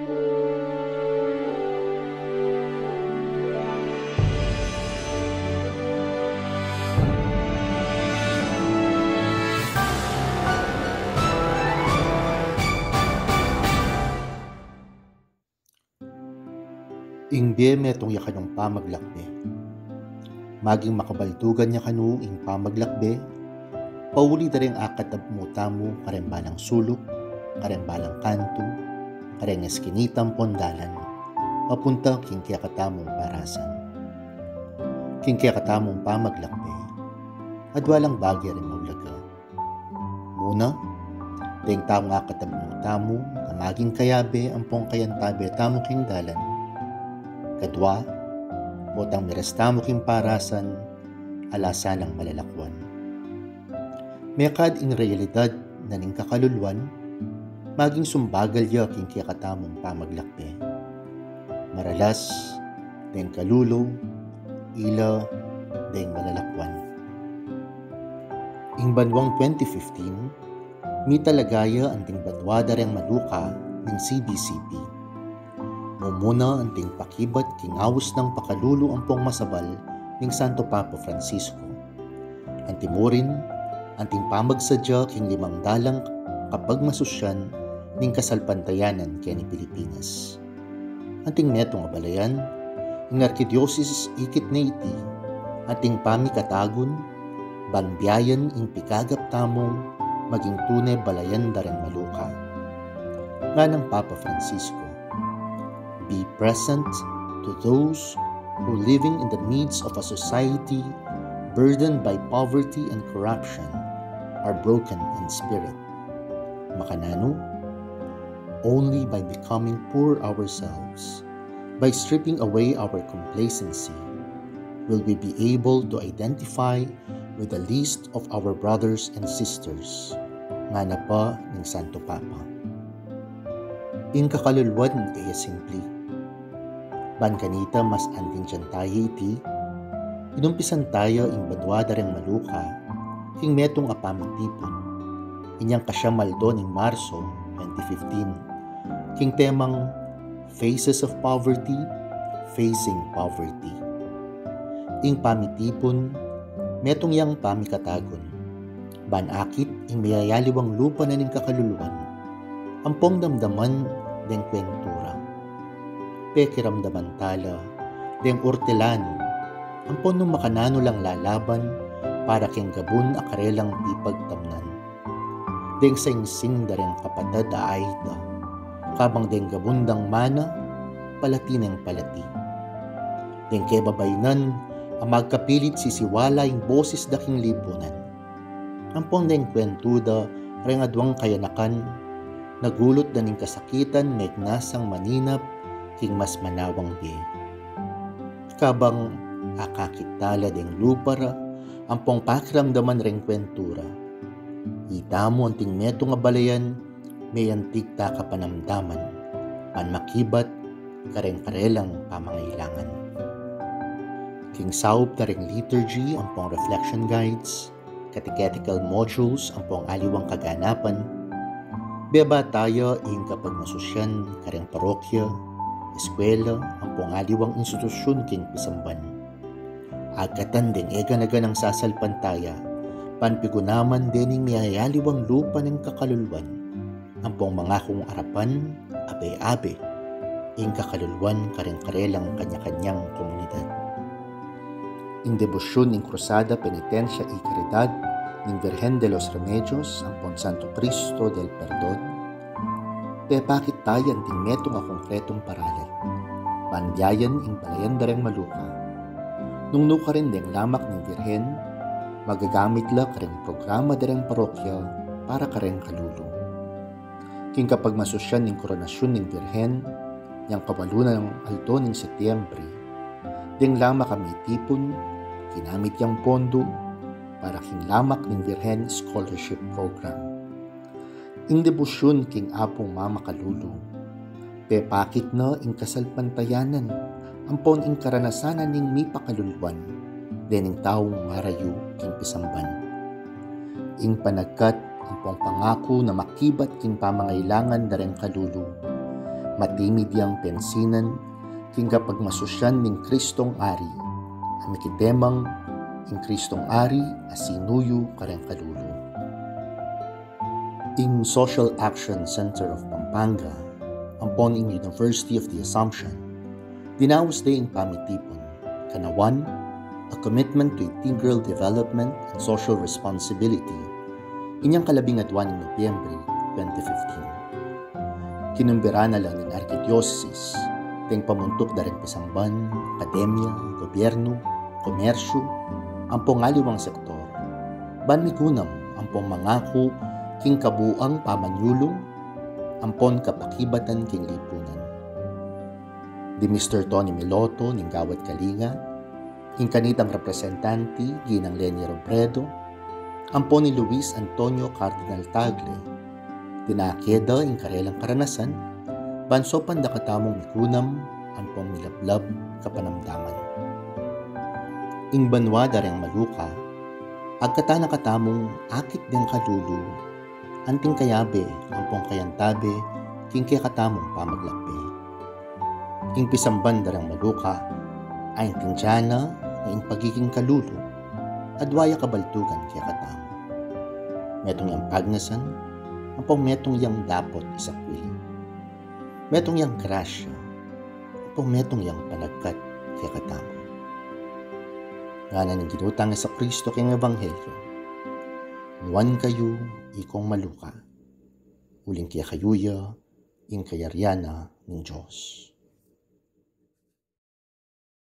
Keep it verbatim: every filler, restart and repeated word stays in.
Ing bie metung ya kanung pamaglakbe. Maging makabaldugan ya kanu ing pamaglakbe, pauli da reng akatamu tamu kareng balang suluk, kareng balang kantu, kareng eskinita ampon dalan, papunta king kekatamung parasan. King kekatamung pamaglakbe, adwa lang bage ring maulaga. Muna, deng taung akatamu tamu na maging kayabe ampong kayantabe tamu king dalan. Kadwa, potang miras tamu king parasan, ala sanang malalakuan. Mekad ing realidad na ning kakaluluan, maging sumbagal ya king kekatamung pamaglakbe. Maralas, deng kalulu, ila, deng malalakuan. Ing banuang twenty fifteen, mitalaga ya anting banua da reng maluka ning C B C P. Mumuna anting pakibat king aus nang pakalulu ampong masabal ning Santo Papa Francisco. Antimurin, anting pamagsadya king limang dalang kapagmasusyan ning kasalpantayanan keni Pilipinas. Anting metung a balayan, ing arkidiosesis ikit na iti, anting pamikatagun, ban biayan ing pikagap tamung maging tune balayan da reng maluka. Nganang Papa Francisco, "Be present to those who, living in the midst of a society burdened by poverty and corruption, are broken in spirit." Makananu? Only by becoming poor ourselves, by stripping away our complacency, will we be able to identify with the least of our brothers and sisters, ngana pa ning Santo Papa. Ing kakaluluan e ya simpli. Ban kanita mas antindian taya iti, inumpisan taya ing banua da reng maluka king metung a pamitipun, inyang kasiam aldo ning Marso twenty fifteen, king temang Faces of Poverty, Facing Poverty. Ing pamitipun, metung yang pamikatagun, ban akit ing miyayaliwang lupa na ning kakaluluan, ampong damdaman deng kwentura. Pekiramdaman tala deng ortelan, ampon nung makananu lang lalaban para keng gabun a karelang pipagtamnan. Deng singsing da reng kapatad a aida, kabang deng gabun dang mana, palati neng palati. Deng kebabaynan a magkapilit sisiwala ing boses da king lipunan. Ampon deng kwentu da reng aduang kayanakan, nagulut da ning kasakitan, megnasang maninap king mas manawang bie. Kabang akakit tala deng lupa ra, ampong pakiramdaman reng kwentura. Itamu anting metung a balayan, meyantig ta kapanamdaman, ban makibat kareng karelang pamangailangan. King saup da reng liturgy ampong reflection guides, catechetical modules ampong aliwang kaganapan, beba taya ing kapagmasusyan kareng parokya, eskwela, ampong aliwang institusyun king pisamban. Agkatan deng e gana-ganang sasalpantaya, ban pigunaman dening miyayaliwang lupa ning kakaluluan, ampong mangakung arapan, abe-abe ing kakaluluan kareng karelang kanya-kanyang komunidad. Ing debosyun ning Cruzada Penitencia y Caridad ning Virgen de los Remedios ampon Santo Cristo del Perdon, pepakit taya anting metung a konkretung paralel ban biayan ing balayan da reng maluka. Nung nukarin deng lamak ning Virgen, magagamit la kareng programa da reng parokya para kareng kalulu. King kapagmasusyan ning koronasyun ning Virgen, yang kawalu nang aldo ning Setyembre, deng lamak a mitipun, ginamit yang pondo para king lamak ning Virgen Scholarship Program. Ing debosyun king Apung Mamakalulu, pepakit na ing kasalpantayanan ampon ing karanasan ning mipakaluluan dening taung ngarayu king pisamban. Ing panagkat ampong pangaku na makibat king pamangailangan da reng kalulu, Matimid yang pensinan king kapagmasusyan ning Kristong Ari, a mikitemang ing Kristong Ari a sinuyu kareng kalulu. Ing Social Action Center of Pampanga ampon ing University of the Assumption, dinaus de ing pamitipun, kanawan, a commitment to integral development and social responsibility, inyang kalabing adwa ning Nobyembre twenty fifteen. Kinumbiran na la ning arkidiosesis deng pamuntuk da reng pisamban, akademya, gobyernu, komersyu, ampong aliwang sektor, ban mikunam ampong mangaku king kabuang pamanyulung ampon kapakibatan king lipunan. Di Mister Tony Miloto ning Gawad Kalinga, ing kanitang representanti, Ginang Leni Robredo, ampon i Luis Antonio Cardinal Tagle, dinake da ing karelang karanasan ban saupan da katamung mikunam ampong milablab kapanamdaman. Ing banua da reng maluka, agkatan na katamung akit deng kalulu, anting kayabe ampong kayantabe king kekatamung pamaglakbe. Ing pisamban da reng maluka, ating tiana na ing pagiging kalulu, adwa ya kabaldugan kekatamu. Metung yang pagnasan, ampong metung yang dapot isakwil. Metung yang grasya, ampong metung yang panagkat kekatamu. Ngana ning Ginu tang Jesucristo king Ebanghelyo, nuan kayu ikong maluka, uling kekayu ya ing kayarian na ning Dios.